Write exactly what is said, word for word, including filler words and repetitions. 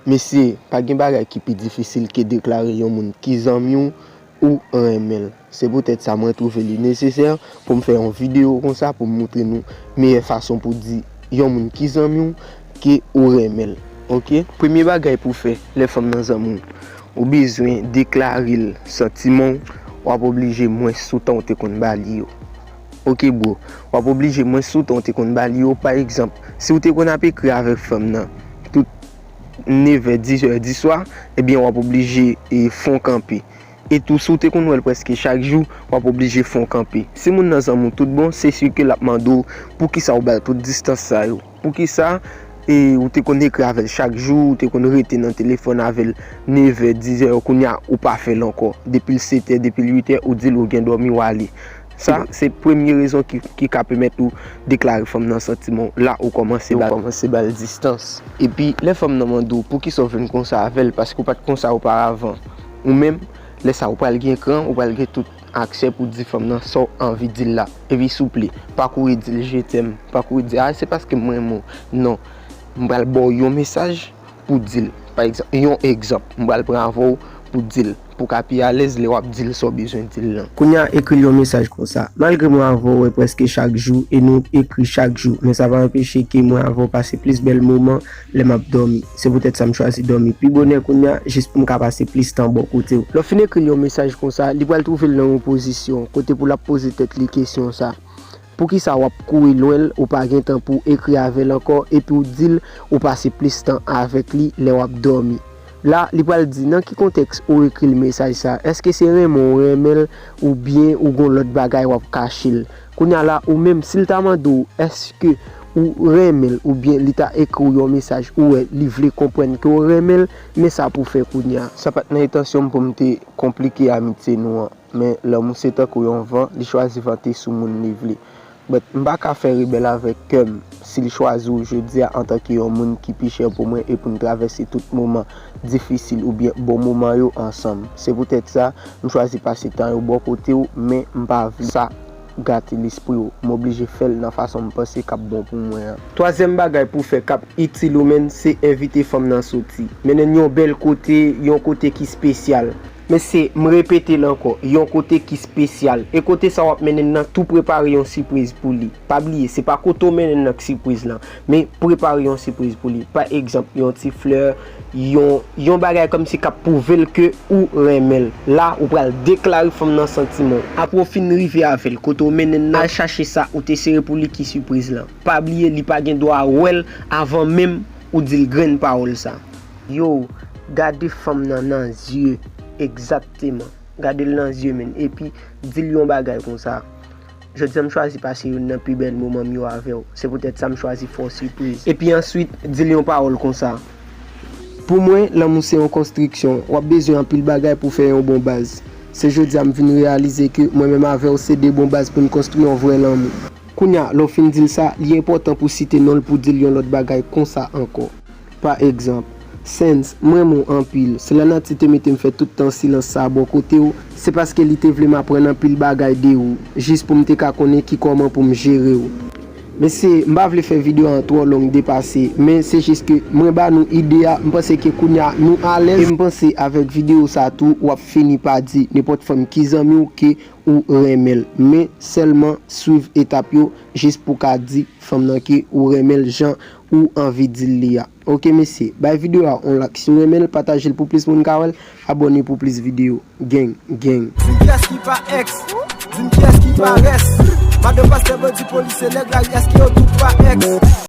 Mesye, pa gen bagay ki pi difisil ke deklare yon moun ki zanmi w ou renmen l. Se poutèt sa mwen twouve li nesesè pou m fè yon videyo konsa pou m moutre nou meyè fason pou di yon moun ki zanmi w ke ou renmen l. Oke? Premye bagay pou w fè lè fanm nan zanmi w, ou bezwen deklare l santiman w, w ap oblije mwens sou tan w te konn ba li yo. Oke bro, w ap oblije mwens sou tan w te konn ba li yo. Pa egzanp, si w te konn ap ekri avèk fanm nan tout nevè, dizè diswa, ebyen w ap oblije e, fè w kanpe. E tou, si w te konn wè l prèske chak jou, w ap oblije fè w kanpe. Si moun nan zanmi w tout bon, se si ke l ap mande w poukisa w ba l tout distans sa yo. Poukisa e, ou te konn ekri avè l chak jou, ou te konn rete nan telefòn avè l nevè, dizè, kounye a ou pa fè l ankò. Depi l setè, depi l uitè, ou di l ou gen dòmi, w ale. Sa, se premye rezon ki, ki ka pèmèt ou deklare fanm nan santiman w. La, ou kòmanse ba l, kòmanse ba l distans. Epi, lè fanm nan mande w poukisa w vin konsa avè l, paske w pa t konsa oparavan. Ou menm, lè sa, ou pral gen kran, ou pral gen tout aksè pou di fanm nan sa w anvi di l la. Epi, souple, pa kouri di l je t'aime, pa kouri di, ah, se paske m renmen w. Non. M pral ba w yon mesaj pou di l. Pa egzanp, yon egzanp, m pral pran avè w pou di l, pou w ka pi alèz lè w ap di l sa w bezwen di l lan. Kounye a, ekri l yon mesaj konsa. Malgre mwen avè w wè prèske chak jou e nou ekri chak jou, men sa pa anpeche ke mwen avè w pase plis bèl moman lè m ap dòmi. Se poutèt sa m chwazi dòmi pi bonè kounye a, jis pou m ka pase plis tan bò kote w. Lè w fin ekri l yon mesaj konsa, li pral twouve l nan yon pozisyon kote pou l ap poze tèt li kesyon sa. Poukisa w ap kouri lwen l, ou pa gen tan pou w ekri avè l ankò, epi w di l ou pase plis tan avèk li lè w ap dòmi? La, li pral di nan ki kontèks ou ekri l mesaj sa. Èske se renmen w renmen l, oubyen ou gon lòt bagay w ap kache l? Kounye a la, ou menm, si l ta mande w èske ou renmen l, oubyen li ta ekri w yon mesaj, ou wè li vle konprann ke w renmen l, men sa pou w fè kounye a. Sa pa t nan entansyon m pou m te konplike amitye nou an. Men lanmou se tankou yon van, li chwazi vante sou moun li vle. But m pa ka fè rebèl avèk kè m si l chwazi w jodi a antanke yon moun ki pi chè pou mwen e pou n travèse tout moman difisil oubyen bon moman yo ansanm. Se poutèt sa, m chwazi pase tan yo bò kote w, men m pa vle sa gate lespri w. M oblije fè l nan fason m panse k ap bon pou mwen an. Twazyèm bagay pou w fè k ap itil ou menm, se envite fanm nan soti. Mennen n yon bèl kote, yon kote ki espesyal. Mesye, m repete l ankò, yon kote ki espesyal. E kote sa w ap mennen n nan tou prepare yon sipriz pou li. Pa bliye, se pa kote w mennen n nan k sipriz lan, men prepare yon sipriz pou li. Pa egzanp, yon ti flè, yon, yon bagay kòmsi k ap pwouve l ke ou renmen l. La, ou pral deklare fanm nan santiman w. Apre w fin rive avè l, kote w mennen n nan, al chache sa ou te sere pou li ki sipriz lan. Pa bliye, li pa gen dwa wè l avan menm ou di l grenn pawòl sa. Yo, gade fanm nan nan zye, egzakteman. Gade l nan zye, menn, epi di l yon bagay konsa. Jodi a, m chwazi pase youn nan pi bèl moman m yo avè w. Se poutèt sa m chwazi fè w sipriz. Epi answit, di l yon pawòl konsa. Pou mwen, lanmou se yon konstriksyon. W ap bezwen anpil bagay pou fè yon bon baz. Se jodi a m vin reyalize ke mwen menm avè w se de bon baz pou n konstwi yon vrè lanmou. Kounye a, lè w fin di l sa, li enpòtan pou w site non l pou di l yon lòt bagay konsa ankò. Pa egzanp, Sens, m renmen w anpil. Si lanati te mete m fè tout tan silans sa a bò kote w, se paske li te vle m aprann anpil bagay de ou, jis pou m te ka konnen ki kòman pou m jere w. Mesye, m pa vle fè videyo a twò long depase, men se jis ke mwen ba nou ide a, m panse ke kounye a nou alèz, e m panse avèk videyo sa tou, w ap fini pa di nenpòt fanm ki zanmi w ke ou renmen l, men sèlman swiv etap yo jis pou w ka di fanm nan ke ou renmen l jan ou anvi di l li a. Oke mesye, bay videyo a on like si w renmen l, pataje l pou plis moun ka wè l, abòne pou plis videyo. Gang, gang. Di m kiyès ki pa èks, di m kiyès ki pa rès. Madan pastè, bandi, polis, se nèg lari, èske yo tout pa èks?